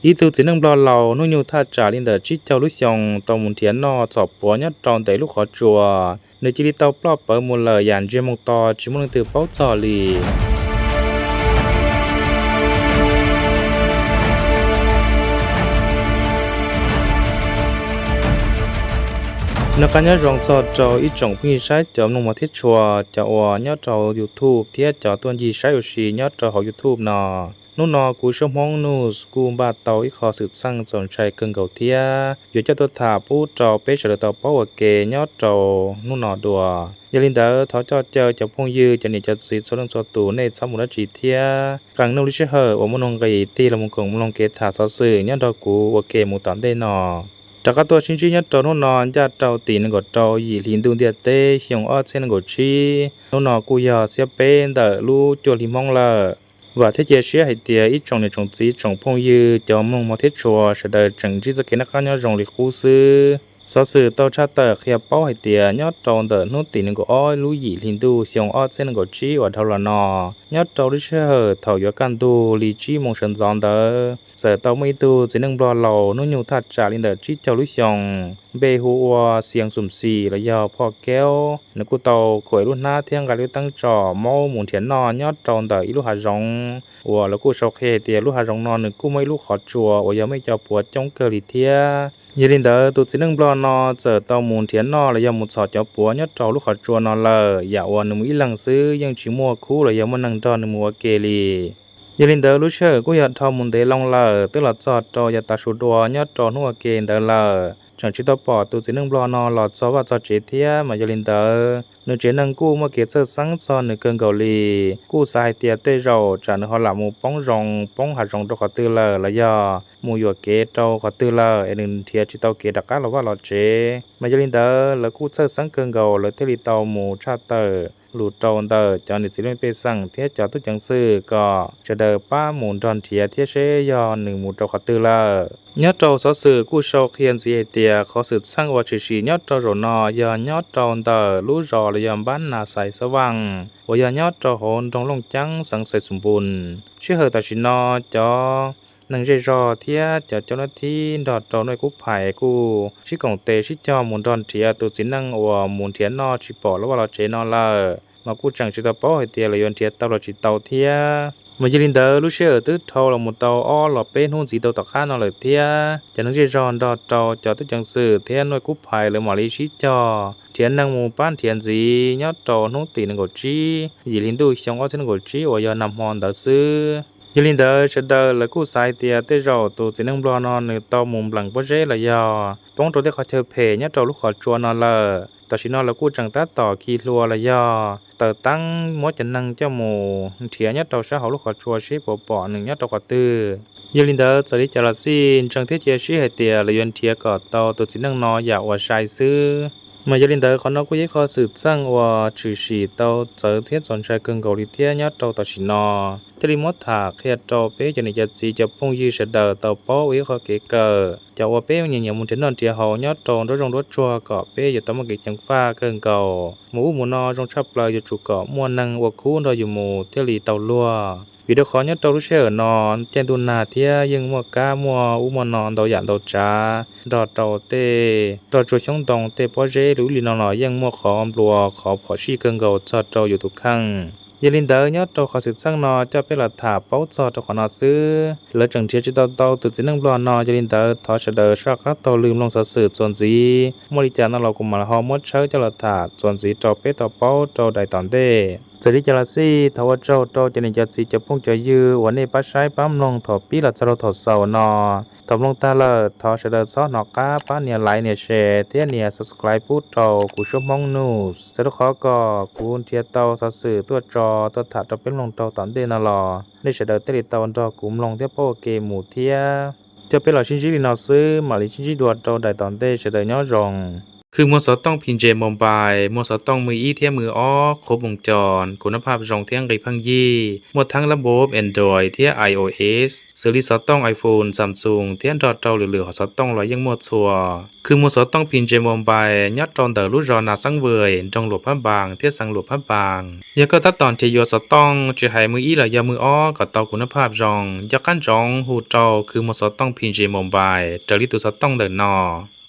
Ib tug txiv neej Nplog laus hnub nyoog thaj tsam li ntawm tsib caug lub xyoo tau mus nrhiav noj txhom puav nyob rau ntawm ib lub qhov tsua, nws cia li tau ploj pawv mus lawm yam ntsiag moog to tsis muaj leej twg paub txog li. Noj qab nyob zoo txog rau ib tsoom phooj ywg saib cov mloog mos thiab tshua, cov uas nyob rau YouTube thiab cov tuaj ncig saib ua si nyob rau hauv YouTube no. Hnub no kuv Suab Hmoob News kuj npaj tau ib qho xwm txheej txaus ntshai kawg nkaus thiab yuav coj tuaj tham pub rau peb sawv daws tau paub ua ke nyob rau hnub no dua. Yog li ntawd thov coj caw cov phooj ywg cov niam cov txiv txhua leej txhua tus nej txhob mus dab tsi thiab qee nuj lub sij hawm uas muaj nuj nqis tig los mus koom mloog kev tham xov xwm nyob nrog kuv ua ke mus tom ntej no. Rov qab tuaj sib ntsib nyob rau hnub no ncaj rau tim nees nkaum rau yim hli ntuj ntiaj teb xyoo ob txhiab nees nkaum tsib. Hnub no kuj yog xiab peb ntawm lub cuaj hli Hmoob lawm. Vam thiab cia siab hais tias ib tsoom niam tsoom txiv tsoom phooj ywg cov mloog mos thiab tshua sawv daws tseem ntsib txoj kev noj qab nyob zoo li qub xwb. Xov xwm tau tshaj tawm qhia paub hais tias nyob rau ntawm hnub tim nees nkaum ob lub yim hli ntuj xyoo ob txhiab nees nkaum tsib uas dhau los no, nyob rau lub sij hawm thaum yuav kaj ntug li tsib moos sawv ntxov ntawd txawm tau muaj ib tug txiv neej Nplog laus hnub nyoog thaj tsam li ntawm tsib caug lub xyoo, npe hu ua Xias Xum Xim los yog Phoj Keub, nws kuj tau khuam lub hnab thiab nqa lub teeb tsom maub mus nrhiav noj nyob rau ntawm ib lub hav zoov uas lawv kuj sau qhia hais tias lub hav zoov no nws kuj muaj ib lub qhov tsua uas yog muaj ib co puav coob kawg li thiab. Yog li ntawd tus txiv neej Nplog no txawm tau mus nrhiav noj los yog mus txhom cov puav nyob rau lub qhov tsua no lawm, yam uas nws mus ib leeg xwb yeej tsis muaj khub los yog muaj neeg nrog nws mus ua ke li. Yog li ntawd lub sij hawm kuj yog dhau mus ntev loo lawm twb los txog rau yav tav su dua nyob rau hnub ua ke ntawd lawm, tseem tsis tau pom tus txiv neej Nplog no los txog vaj txog tsev thiab. Mas yog li ntawd nws tsev neeg kuj muaj kev txhawj xeeb txog nws kawg nkaus li, kuj xav hais tias tej zaum tsam nws ho lam mus poob zoo poob hav zoov rau qhov twg lawm los yog mus yuam kev rau qhov twg lawm es nws nrhiav tsis tau kev rov qab los vaj los tsev. Mas yog li ntawd lawv kuj txhawj xeeb kawg nkaus, lawv thiaj li tau mus tshaj tawm lus rau ntawm cov niam txiv leej pej xeem thiab cov tub ceev xwm kom sawv daws pab mus nrog nrhiav thiab seb yog nws mus rau qhov twg lawm. Nyob rau xov xwm kuj sau qhia ntxiv hais tias qhov xwm txheej uas tshwm sim nyob rau zaum no yog nyob rau ntawm lub zos los yog npab Nas Xais Xab Vaaj uas yog nyob rau hauv nroog Looj Ceeb xeev Xais Xum Npus. Sij hawm tam sim no cov neeg zej zog thiab cov coj nab thib nrog rau nuj kub phais kuj sib koom tes sib cog mus nrog nrhiav tus txiv neej uas mus nrhiav noj tsis pom los vaj los tsev no lawm, mas kuj tseem tsis tau paub hais tias lawv yuav nrhiav tau los tsis tau thiab. Mas yog li ntawd lub sij hawm twb dhau los mus tau ob los peb hnub ntxiv rau tom qab no lawm thiab, cov neeg zej zog nrog rau cov tub ceev xwm thiab nuj kub phais lawv mam li sib cog nrhiav neeg mus pab nrhiav ntxiv nyob rau hnub tim nees nkaum tsib yim hli ntuj xyoo ob txhiab nees nkaum tsib uas yog nag hmo ntawd xwb. Yog li ntawd sawv daws lawv kuj xav hais tias tej zaum tus txiv neej Nplog no nws tau mus nplees pob zeb los yog poob rau tej qhov chaw phem nyob rau lub qhov tsua no lawm. Tam sim no lawv kuj tseem tab tom khi hlua los yog taws teeb muab cov neeg coj mus nrhiav nyob rau sab hauv lub qhov tsua seb puas pom nws nyob rau qhov twg. Yog li ntawd txawm li cas los xij ntseeg thiab cia siab hais tias lawv yuav nrhiav kom tau tus txiv neej no yam uas sai xwb. Mas yog li ntawd qhov no kuj yog ib qho xwm txheej uas tshwm sim tau txawv thiab txaus ntshai kawg nkaus li thiab nyob rau tam sim no thiaj li muab tham qhia rau peb cov niam cov txiv cov phooj ywg sawv daws tau paub ua ib qho kev kawm. Cov uas peb nyiam nyiam mus nrhiav noj nrhiav haus nyob rau nruab zoov nruab tsuag kom peb yuav tau muaj kev ceev faj kawg nkaus. Mus ub mus no zoo tshaj plaws yuav tsum kom muaj neeg ua khub nrog yus mus thiaj li tau luag. Vim rau qhov nyob rau lub sij hawm no caij ntuj nag thiab yeej muaj kab muaj ub muaj no ntau yam ntau tsav nrog rau tej roj tsua xyoob ntoo tej pob zeb li ub li no los yeej muaj qhov nplua qhov phom sij kawg nkaus txog rau yus tus kheej. Yog li ntawd nyob rau qhov xwm txheej no coj peb los tham paub txog rau qhov no xwb. Lawv tseem nrhiav tsis tau tau tus txiv neej Nplog no, yog li ntawd thov sawv daws soj qab taug lw mloog xov xwm txuas ntxiv. Muaj li cas no los kuv mam ho muab tshawb coj los tham txuas ntxiv rau peb tau paub rau daim tom ntej. Txawm li cas los xij thov ua tsaug rau cov niam cov txiv cov phooj cov ywg uas nej pab saib pab mloog thaum pib los txog rau thaum xaus no. Thaum mloog tag lawm thov sawv daws txhob hnov qab pab nias like nias share thiab nias subscribe pub rau kuv Suab Hmoob News. Txawm rau qhov kom kuv nrhiav tau xov xwm tuaj tso tuaj tham rau peb mloog rau tom ntej no los nej sawv daws thiaj li tau nrog kuv mloog thiab paub ua ke mus thiab. Coj peb los sib ntsib li no xwb, mam li sib ntsib dua rau daim tom ntej, sawv daws nyob zoo. Khw muag xov tooj P J Mobile muag xov tooj mws ib thiab mws ob khuv moos cos, kuv nab phaj zoo thiab nqi pheej yig, muaj thab lab npob Android thiab I O S, xws li xov tooj iPhone, Samsung thiab nrog rau lwm lwm hom xov tooj los yeej muaj txhua. Khw muag xov tooj P J Mobile nyob rau ntawm lub zos Nas Xeeb Vwm, nroog Luam Phab Npas thiab xeev Luam Phab Npas. Yog koj tab tom nrhiav yuav xov tooj tsis hais mws ib los yog mws ob kom tau kuv nab phaj zoo, nco qab ntsoov hu rau khw muag xov tooj P J Mobile raws li tus xov tooj ntawm no.